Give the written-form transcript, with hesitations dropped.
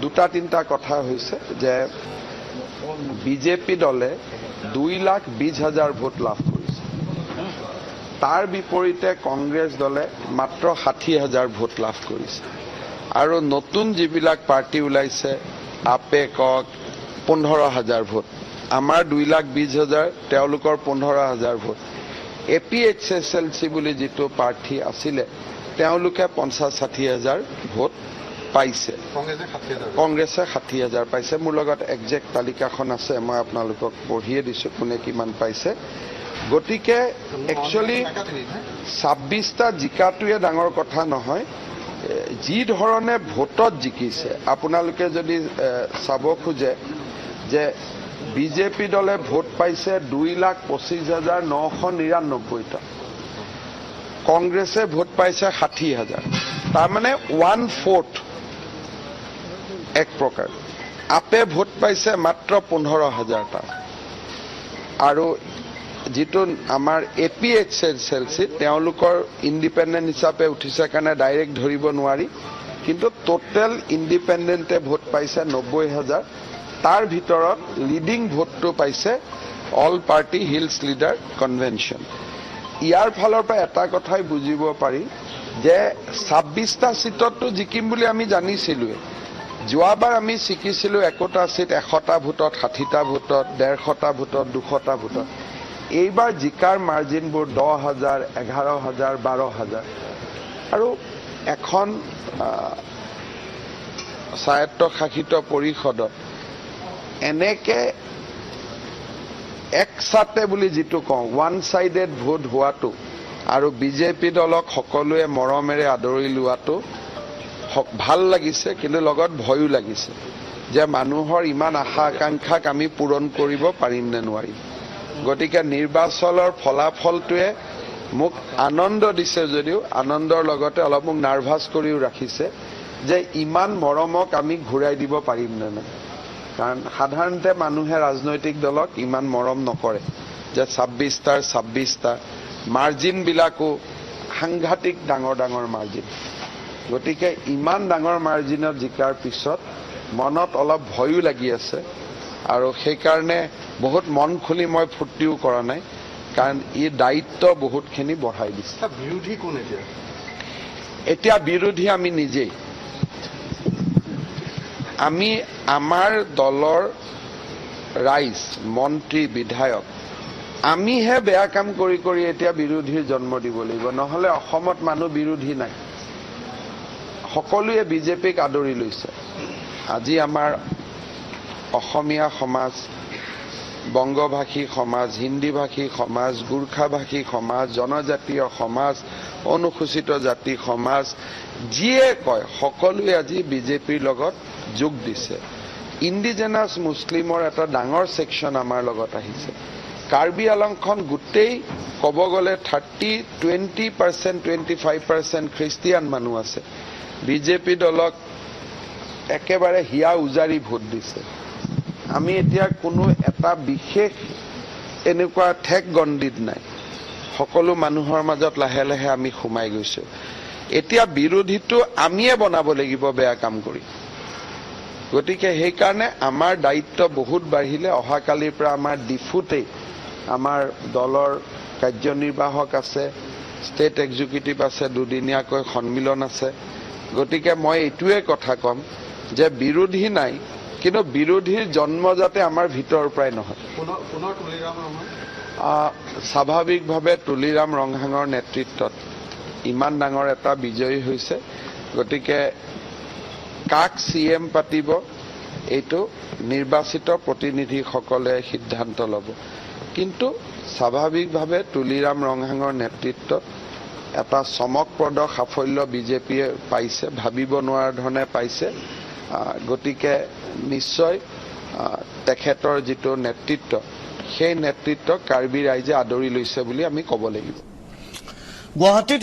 দুটা তিনিটা কথা হৈছে যে বিজেপি দলে 2,20,000 ভোট লাভ কৰিছে, তাৰ বিপৰীতে কংগ্ৰেছ দলে মাত্ৰ 60,000 ভোট লাভ কৰিছে। আৰু নতুন যিবিলাক পাৰ্টি ওলাইছে, আপে কওক, 15,000 ভোট, আমাৰ 2,20,000, তেওঁলোকৰ 15,000 vote. A P H S L C বুলি যিটো প্ৰাৰ্থী আছিলে, তেওঁলোকে 50-60 হাজাৰ ভোট পাইছে। কংগ্ৰেছে 60,000। কংগ্ৰেছে 60,000 পাইছে। মোৰ লগত একজেক্ট তালিকাখন আছে, মই আপোনালোকক পঢ়িয়ে দিছোঁ কোনে কিমান পাইছে। গতিকে একচুৱেলি 26টা জিকাটোৱে ডাঙৰ কথা নহয়, যি ধৰণে ভোটত জিকিছে। আপোনালোকে যদি চাব খোজে যে বিজেপি দলে ভোট পাইছে 2,25,999টা, কংগ্ৰেছে ভোট পাইছে 60,000, তাৰমানে ওৱান ফ'ৰ্থ এক প্ৰকাৰ। আপে ভোট পাইছে মাত্ৰ 15 হাজাৰটা। আৰু যিটো আমাৰ A P H S L C, তেওঁলোকৰ ইণ্ডিপেণ্ডেণ্ট হিচাপে উঠিছে কাৰণে ডাইৰেক্ট ধৰিব নোৱাৰি, কিন্তু টোটেল ইণ্ডিপেণ্ডেণ্টে ভোট পাইছে 90 হাজাৰ। তাৰ ভিতৰত লিডিং ভোটটো পাইছে all party hills leader convention. ইয়াৰ ফালৰ পৰা এটা কথাই বুজিব পাৰি যে 26টা চিটততো জিকিম বুলি আমি জানিছিলোৱে। যোৱাবাৰ আমি জিকিছিলো একোটা চিট 100টা ভোটত, 60টা ভোটত, 150টা ভোটত, 200টা ভোটত। এইবাৰ জিকাৰ মাৰ্জিনবোৰ 10 হাজাৰ, 11 হাজাৰ, 12 হাজাৰ। আৰু এখন স্বায়ত্তশাসিত পৰিষদত এনেকে একচাতে বুলি যিটো কওঁ, ওৱান চাইডেড ভোট হোৱাটো আৰু বিজেপি দলক সকলোৱে মৰমেৰে আদৰি লোৱাটো ভাল লাগিছে, কিন্তু লগত ভয়ো লাগিছে যে মানুহৰ ইমান আশা আকাংক্ষাক আমি পূৰণ কৰিব পাৰিম নে নোৱাৰিম। গতিকে নিৰ্বাচনৰ ফলাফলটোৱে মোক আনন্দ দিছে যদিও আনন্দৰ লগতে অলপ মোক নাৰ্ভাছ কৰিও ৰাখিছে যে ইমান মৰমক আমি ঘূৰাই দিব পাৰিম নে নাই। কাৰণ সাধাৰণতে মানুহে ৰাজনৈতিক দলক ইমান মৰম নকৰে যে 26টাৰ 26টা, মাৰ্জিনবিলাকো সাংঘাতিক ডাঙৰ ডাঙৰ মাৰ্জিন। গতিকে ইমান ডাঙৰ মাৰ্জিনত জিকাৰ পিছত মনত অলপ ভয়ো লাগি আছে আৰু সেইকাৰণে বহুত মন খুলি মই ফূৰ্তিও কৰা নাই, কাৰণ ই দায়িত্ব বহুতখিনি বঢ়াই দিছে। বিৰোধী কোন এতিয়া? এতিয়া বিৰোধী আমি নিজেই। আমি, আমাৰ দলৰ ৰাইজ, মন্ত্ৰী, বিধায়ক, আমিহে বেয়া কাম কৰি কৰি এতিয়া বিৰোধীৰ জন্ম দিব লাগিব। নহ'লে অসমত মানুহ বিৰোধী নাই, সকলোৱে বিজেপিক আদৰি লৈছে। আজি আমাৰ অসমীয়া সমাজ, বংগভাষী সমাজ, হিন্দীভাষী সমাজ, গোৰ্খাভাষী সমাজ, জনজাতীয় সমাজ, অনুসূচিত জাতি সমাজ, যিয়ে কয়, সকলোৱে আজি বিজেপিৰ লগত যোগ দিছে। ইণ্ডিজেনাছ মুছলিমৰ এটা ডাঙৰ ছেকশ্যন আমাৰ লগত আহিছে। কাৰ্বি আলংখন গোটেই ক'ব গ'লে 30, 20%, 25% খ্ৰীষ্টিয়ান মানুহ আছে, বিজেপি দলক একেবাৰে হিয়া উজাৰি ভোট দিছে। আমি এতিয়া কোনো এটা বিশেষ এনেকুৱা ঠেক গণ্ডিত নাই, সকলো মানুহৰ মাজত লাহে লাহে আমি সোমাই গৈছো। এতিয়া বিৰোধীটো আমিয়ে বনাব লাগিব বেয়া কাম কৰি। গতিকে সেইকাৰণে আমাৰ দায়িত্ব বহুত বাঢ়িলে। অহাকালিৰ পৰা আমাৰ ডিফুতেই আমাৰ দলৰ কাৰ্যনিৰ্বাহক আছে, ষ্টেট এক্সিকিউটিভ আছে, দুদিনীয়াকৈ সন্মিলন আছে। গতিকে মই এইটোৱে কথা ক'ম যে বিৰোধী নাই, কিন্তু বিৰোধীৰ জন্ম যাতে আমাৰ ভিতৰৰ পৰাই নহয়। পুনৰ পুনৰ তুলিৰাম নহয়? স্বাভাৱিকভাৱে তুলিৰাম ৰংহাঙৰ নেতৃত্বত ইমান ডাঙৰ এটা বিজয়ী হৈছে, গতিকে কাক চি এম পাতিব এইটো নিৰ্বাচিত প্ৰতিনিধিসকলে সিদ্ধান্ত ল'ব। কিন্তু স্বাভাৱিকভাৱে তুলিৰাম ৰংহাঙৰ নেতৃত্বত এটা চমকপ্ৰদ সাফল্য বিজেপিয়ে পাইছে, ভাবিব নোৱাৰা ধৰণে পাইছে। গতিকে নিশ্চয় তেখেতৰ যিটো নেতৃত্ব, সেই নেতৃত্ব কাৰ্বি ৰাইজে আদৰি লৈছে বুলি আমি ক'ব লাগিব। গুৱাহাটীত